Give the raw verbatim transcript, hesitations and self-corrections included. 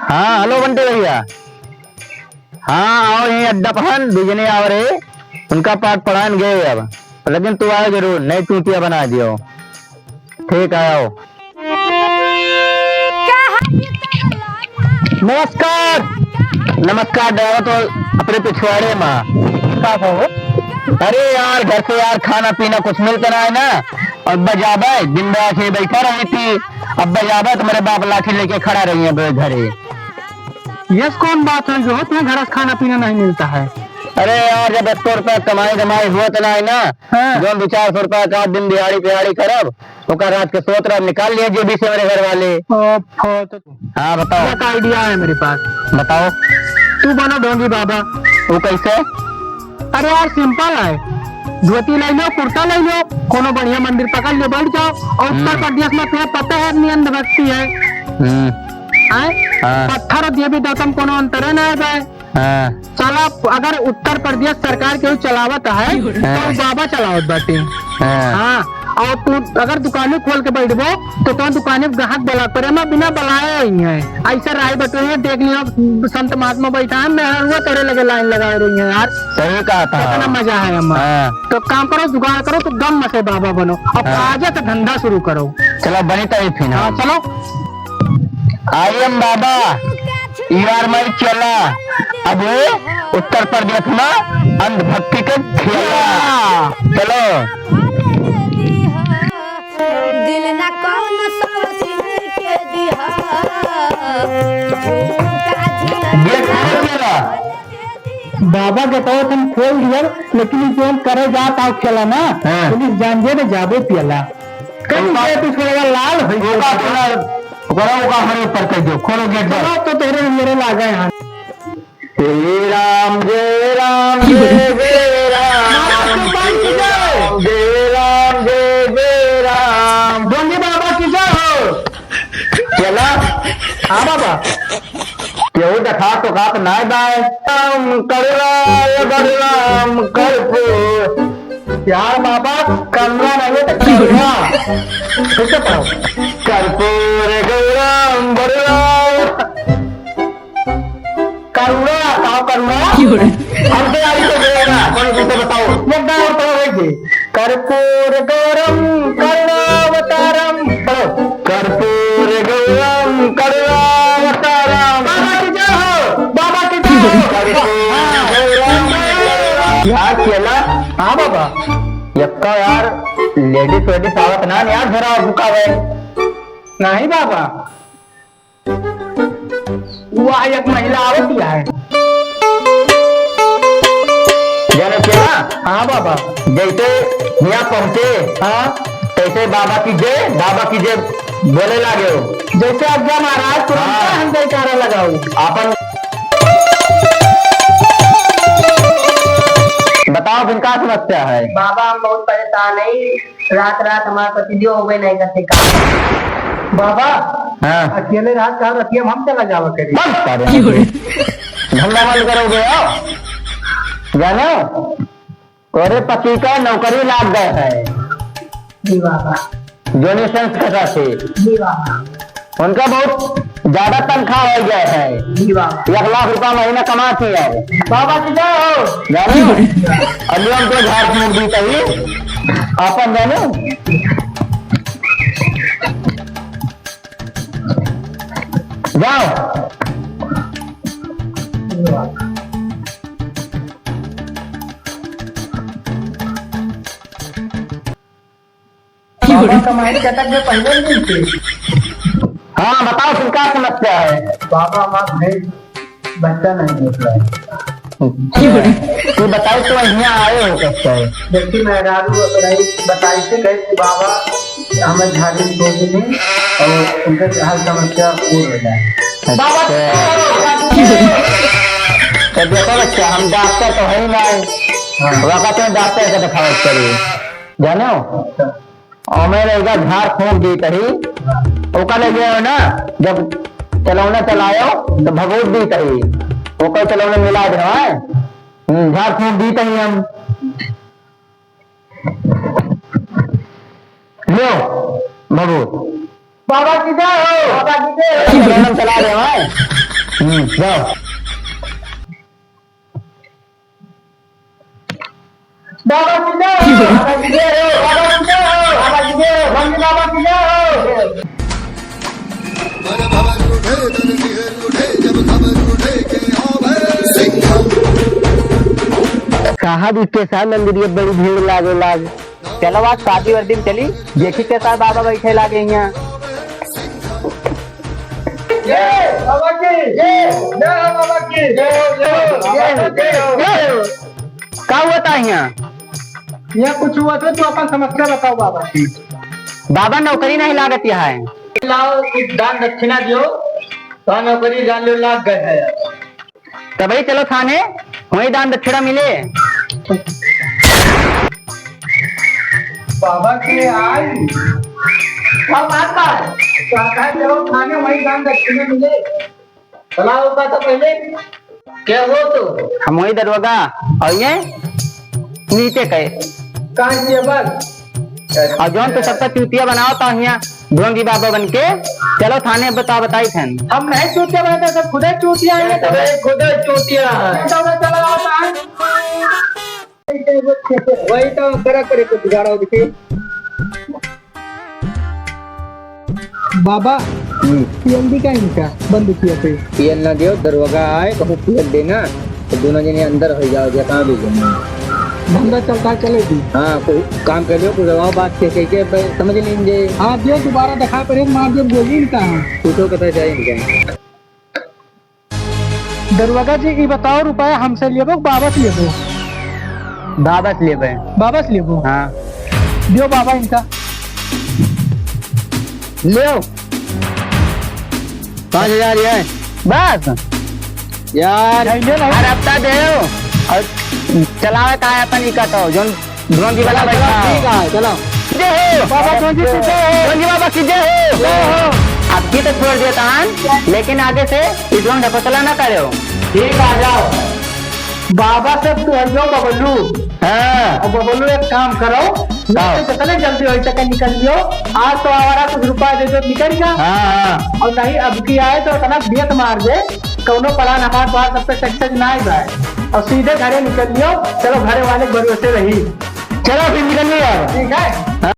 हाँ, हेलो बंटी भैया। हाँ, आओ यहीं अड्डा पहन, दू जने आव रहे, उनका पाठ पढ़ान गए अब। लेकिन तू आए जरूर, नहीं चूतिया बना दियो। ठीक है, आओ। नमस्कार। नमस्कार, ड्राइवर तो अपने पिछवाड़े मा। का हो? अरे यार, घर से यार खाना पीना कुछ मिलता ना है ना। अब बजाबे, दिन भर ऐसे ही बैठा रही थी। अब बजाबे तो मेरे बाप लाठी लेके खड़ा रही है घरे। यस, कौन बात है जो तुम्हें घर से खाना पीना नहीं मिलता है? अरे यार, जब एक सौ रुपया कमाई धमाई होत ना है ना, हाँ। जो हम दो चार सौ रुपया का दिन दिहाड़ी पिहाड़ी करब, ओकर रात के सोत रह निकाल लिया जेबी से मेरे घर वाले। ओफो, तो हाँ, बताओ। एक idea है मेरे पास। बताओ। तू बनो ढोंगी बाबा। वो कैसे? अरे यार, simple है। धोती ले लो, कुर्ता ले लो, कोनो बढ़िया मंदिर पकड़ लो, बैठ जाओ। और उत्तर हम्म। प्रदेश में तुम्हें पता है, इतनी अंधभक्ति है। हम्म। हैं? हाँ। पत्थर और देवी देवता में कोनो अंतरे ना है भाई। हाँ। साला, अगर उत्तर प्रदेश सरकार केहू चलावत है, हाँ। तो बाबा चलावत बाटे। हाँ। हाँ, और तू अगर दुकाने खोल के बैठबो, तो तोर दुकाने पे ग्राहक बला पड़े, मैं बिना बलाए ही है। ऐसे राय बटोरे, देख लियो, संत महात्मा बैठा है, मेहरुआ तोरे लगे line लगाए रही है यार। सही कहा था। कितना मजा है अम्मा। हाँ। तो काम करो, जुगाड़ करो, तो दम मसे बाबा बनो, और हाँ। आज से धंधा शुरू करो। चलो, बनी तभी फिर। हाँ, चलो। I am बाबा, you are my चेला। अब उत्तर प्रदेश में अंधभक्ति के खेला। चलो। दिल ना कौन समझ के दिहा, झुमका झुमका। गेट खोल दिया। बाबा के तो हम खोल दिया, लेकिन ई जौन करे जात आओ खेला ना, हाँ। पुलिस जान जे ने जाबे पियला। कहीं ओका, से तू थोड़ा लाल होई ओका, गया। ओका, ओका, ओका हमारे ऊपर कर दो, खोलो गेट दो। चलो, तो तेरे मेरे लागे हैं। श्री राम, जय राम, जय, जय राम। महाराज कृपाल की जय। जय राम, जय, जय राम। डोंगी बाबा की जय हो। चला। हाँ बाबा। केहू देखा तो का तो नाय बाय। राम करुणा, बलराम कर्पूर। यार बाबा, करुणा नहीं है तो करुणा। फिर से पढ़ो। कर्पूर गौरम बलराम। करुणा, बताओ करुणा। क्यों रे? हमसे आई तो गौरा, कौन तुमसे बताओ? ये गाँव तो है जी। कर्पूर गौरम करुणावतारम। बोलो। कर्पूर गौरम करुणावतारम। बाबा की जय हो, बाबा की जय हो। कर्पूर गौरम करुणा-, यार चेला। हाँ बाबा। यक्का यार, ladies वेडीज आवत ना यार, जरा रुका भाई। नहीं बाबा। वह एक महिला आवत ही है। जाने क्या? हाँ बाबा। जैसे हियाँ पहुँचे, हाँ। तैसे बाबा की जय, बाबा की जय बोले लागे हो। जैसे आज्ञा महाराज, तुरंत हाँ। हम जयकारा लगाओ। आपन बताओ, फिर का समस्या है? बाबा, हम बहुत परेशान है। रात रात हमार पतिदेव होबे नहीं करते का। बाबा, हाँ। अकेले रात का रतिया में हम चला जावा करी। बंद कर दे। धंधा बंद करोगे आओ। जानो, तोरे पति का नौकरी लाग गए है। जी बाबा। डोनेशन के साथ ही। जी बाबा। उनका बहुत ज्यादा तनख्वाह हो गया है। जी बाबा। एक लाख रुपया महीना कमाती है। बाबा की जय हो। जानो? अभी हम तो झाड़ फूंक दी तभी। आपन जानो? जाओ। बाबा, कमाई चटक में पहले नहीं थी। हाँ, बताओ, फिर क्या समस्या है? बाबा, हमारा भाई बच्चा नहीं देख रहा है। तू बताओ, तो यहाँ आए हो कैसे? देखिए, मेहरारू बताई, बताई से गए कि बाबा, हमें झाड़ी छोड़ देंगे और उनका हर समस्या दूर हो जाए। बाबा, अच्छा। तो देखो बच्चा, हम डॉक्टर तो है ही नहीं। हाँ। वहाँ तो डॉक्टर का दिखावत करिए, जानो? अच्छा। और मैं रहेगा झाड़ फूंक दी कही, ओका ले गए हो ना, जब चलौना चलायो तो भगोट दी कही, ओकर चलौना मिला दे, हाँ? हम्म, झाड़ फूंक दी कही हम। लो, भगोट। बाबा की जय हो, बाबा की जय हो। चलौना चला दे, हाँ? हम्म, जाओ। बाबा की जय हो, बाबा की जय हो, बाबा की जय हो, बाबा की जय हो, भंगी बाबा की जय हो। साहब, इके साथ मंदिरिया बड़ी भीड़ लागे लाग। चलो, आज शादी वर्दी में चली, देखी के साथ बाबा बैठे लागे हियाँ। जय बाबा की, जय, जय बाबा की, जय, जय, जय, जय। का हुआ था हियाँ? हियाँ कुछ हुआ था, तू अपन समस्या बताओ बाबा। बाबा, नौकरी नहीं लागत यहाँ है। लाओ, कुछ दान दक्षिणा दियो, तो नौकरी जान लो लाग गए है। तबही चलो थाने, वहीं दान दक्षिणा मिले। बाबा के आई। का बात बा? कहता है, चलो थाने, वहीं दान दक्षिणा मिले। चला होगा तो पहले। क्या हो तो? हम वही दरोगा, और ये नीचे कहे। कहाँ किया बस? और जौन तो सबका चूतिया बनाओ तो हियाँ ढोंगी बाबा बन के चलो थाने बता बताई थन। हम नहीं चूतिया बनाते, सब खुदे चूतिया हैं। अरे खुदे चूतिया है। चलो, चलो, आओ, आओ। वही तो करे पड़े कुछ जुगाड़ हो देखी। बाबा, हम्म। पियल दी का इनका बंदूकिया पे? पियल ना दियो, दरोगा आए, कहूँ पियल देना। तो दोनों जने अंदर हो जाओ, जे कहाँ भी घूमो। धंधा चलता है, चले दी। हाँ, कोई काम कर लियो, कोई रवाओ बात के, के, के, भाई, समझ लीजिए। हाँ, दियो, दोबारा दिखा पड़े, मार दियो, गोली इनका। तू तो कहता जाए इनका। दरोगा जी, ई बताओ, रुपया हमसे लेबो, बाबा से लेबो? बाबा से लेबे। बाबा से लेबो? हाँ। दियो बाबा इनका। लेओ। पाँच हजार ये। बस? यार। नहीं, ले नहीं। अरे हफ्ता देओ। और चलावे का है अपन इका तो, जोन ढोंगी वाला चलो, बैठा चलो, हो। ठीक है, चलो। जय हो। बाबा ढोंगी की जय हो। ढोंगी बाबा की जय हो। जय हो। अब की तो छोड़ देता हन, लेकिन आगे से ई ढोंग ढकोसला ना करेओ। ठीक, आ जाओ। बाबा से तू हट जाओ बबलू। हाँ। और बबलू एक काम करो, हाँ। जितने जल्दी हो सके निकल लियो। आज तो आवारा कुछ रुपया दे दो, निकल जा। हाँ, हाँ। और नहीं अब की आए तो इतना बेत मार दे, कौनो plan हमारे पास अब तक success ना ही भाई। और सीधे घरे निकल लियो, चलो घरे वाले के भरोसे रही। चलो फिर निकल लियो। ठीक है।